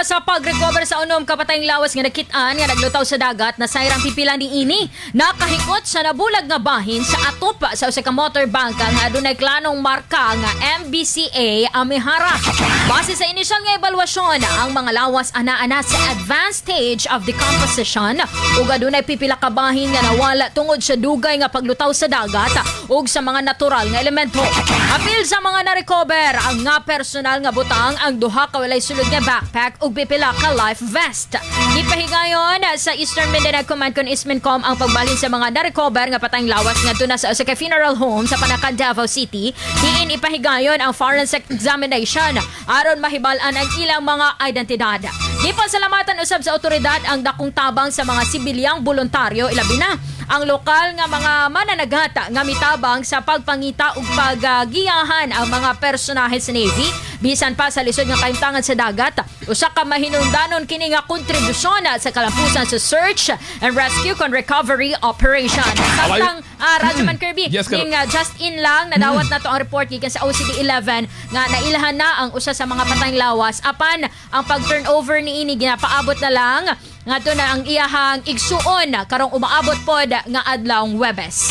Sa pag-recover sa 6 ka patayng lawas nga nakit-an nga naglutaw sa dagat, nasayrang pipila ni ini nakahikot sa nabulag nga bahin sa atop sa usa ka motor bangka nga adunay klanong marka nga MBCA Amihara. Base sa inisyal nga ebaluasyon, ang mga lawas ana-ana sa advanced stage of decomposition ug adunay pipila ka bahin nga nawala tungod sa dugay nga paglutaw sa dagat ug sa mga natural nga elemento. Apil sa mga na-recover ang nga personal nga butang, ang duha ka walay sulod nga backpack ug pipila ka life vest. Gipahigayon sa Eastern Mindanao Command kon Eastmincom ang pagbalhin sa mga na-recover nga patayng lawas ngadto na sa usa ka funeral home sa Panacan, Davao City. Diin ipahigayon ang forensic examination aron mahibal-an ang ilang mga identidad. Gipasalamatan usab sa otoridad ang dakong tabang sa mga sibilyang boluntaryo, ilabi na ang lokal nga mga mananagata nga mitabang sa pagpangita ug paggiyahan ang mga personahe sa Navy bisan pa sa lisod nga kahimtangan sa dagat. Usa ka mahinungdanon kini nga kontribusyon sa kalampusan sa search and rescue kon recovery operation. Samtang Radyoman Kirby, Yes, ning just in lang nadawat na to ang report gikan sa OCD 11 nga nailhan na ang usa sa mga patayng lawas, apan ang pag-turnover ni ini ginapaabot na lang ngadto na ang iyahang igsuon karong umaabot pod nga adlawng Webes.